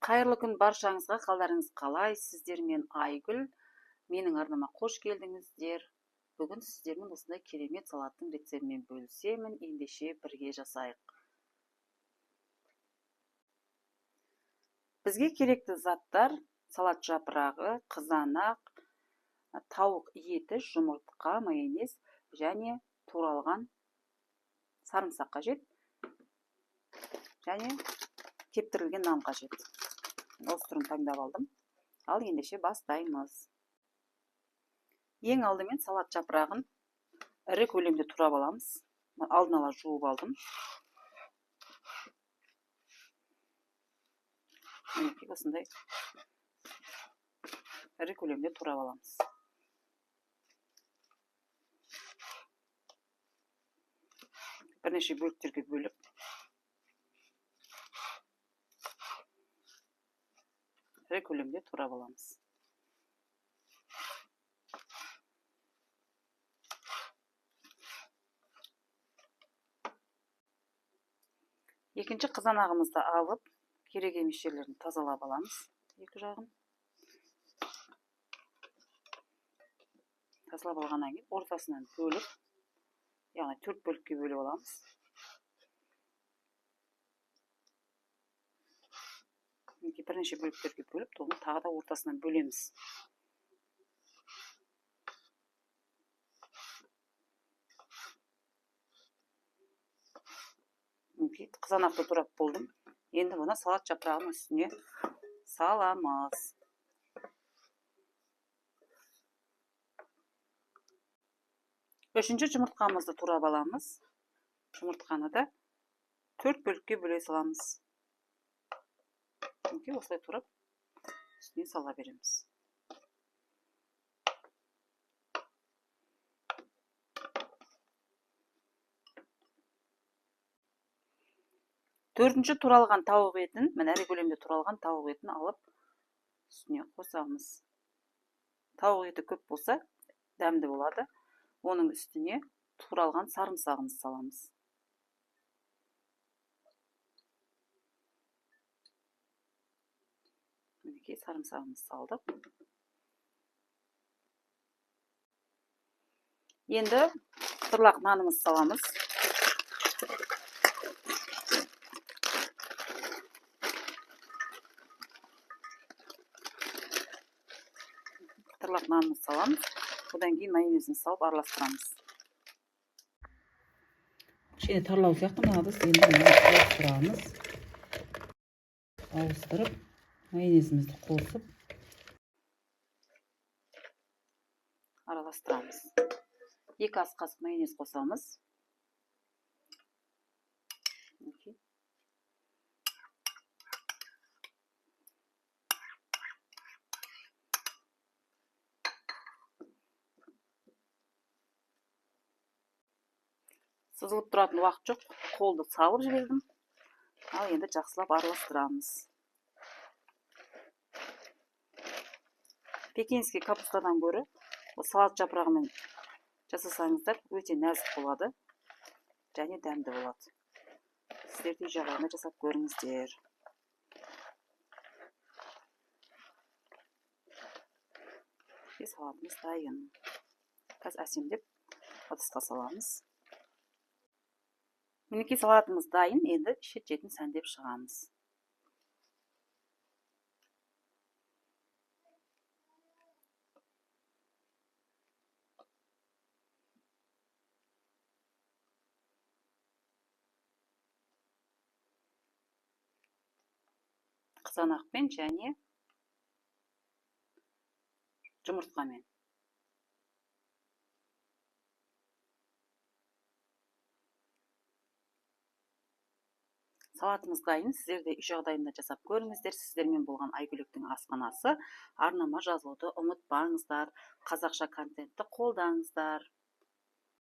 Қайырлы күн баршаңызға, қалдарыңыз қалай? Сіздермен Айгүл. Менің арнама қош келдіңіздер. Бүгін сіздермен осындай керемет салаттың рецептімен бөлісемін. Ендеше бірге жасайық. Бізге керекті заттар: салат жапырағы, қызанақ, тауық еті, жұмыртқа, майонез және туралған сарымсақ қажет, және кептірілген нан қажет. Осы түрін таңдап алдым. Ал ендеше бастаймыз. Ең алдымен салат жапырағын ірі көлемде турап аламыз. Алдын ала жуып алдым. Мінекей осындай ірі көлемде турап аламыз. Бірнеше бөліктерге бөліп, ірі көлемде турап аламыз. Екінші қызанағымызды алып, керек емес жерлерін тазалап аламыз, екі жағын. Тазалап алғаннан кейін ортасынан бөліп, яғни 4 бөлікке бөліп аламыз. Мінекей бірнеше бөліктерге бөліп, оны тағы да ортасынан бөлеміз. Мінекей қызанақты турап болдым. Енді бұны салат жапырағының үстіне саламыз. Үшінші жұмыртқамызды турап аламыз. Жұмыртқаны да 4 бөлікке бөле саламыз. Мінекей осылай турап үстіне сала береміз. Төртінші туралған тауық етін, міне ірі көлемде туралған тауық етін алып үстіне қосамыз. Тауық еті көп болса дәмді болады. Оның үстіне туралған сарымсағымызды саламыз. Мінекей сарымсағымызды салдық. Енді қытырлақ нанымызды саламыз. Қытырлақ нанымызды саламыз. Одан кейін майонезін салып араластырамыз. Кішкене тарлау сияқты мына ыдыс. Енді бұны ауыстырамыз. Ауыстырып, майонезімізді қосып араластырамыз. 2 ас қасық майонез қосамыз. Мінекей. Сызылып тұратын уақыт жоқ, қолды салып жібердім. Ал енді жақсылап араластырамыз. Пекинский капустадан гөрі салат жапырағымен жасасаңыздар өте нәзік болады және дәмді болады. Сіздер де үй жағдайында жасап көріңіздер. Салатымыз дайын. Қазір әсемдеп ыдысқа саламыз. Мінекей салатымыз дайын, енді шет-шетін сәндеп шығамыз. Қызанақпен және жұмыртқамен. Салатымыз дайын. Сіздер де үй жағдайында жасап көріңіздер. Сіздермен болған Айгүліктің асханасы. Арнама жазылуды ұмытпаңыздар. Қазақша контентті қолдаңыздар.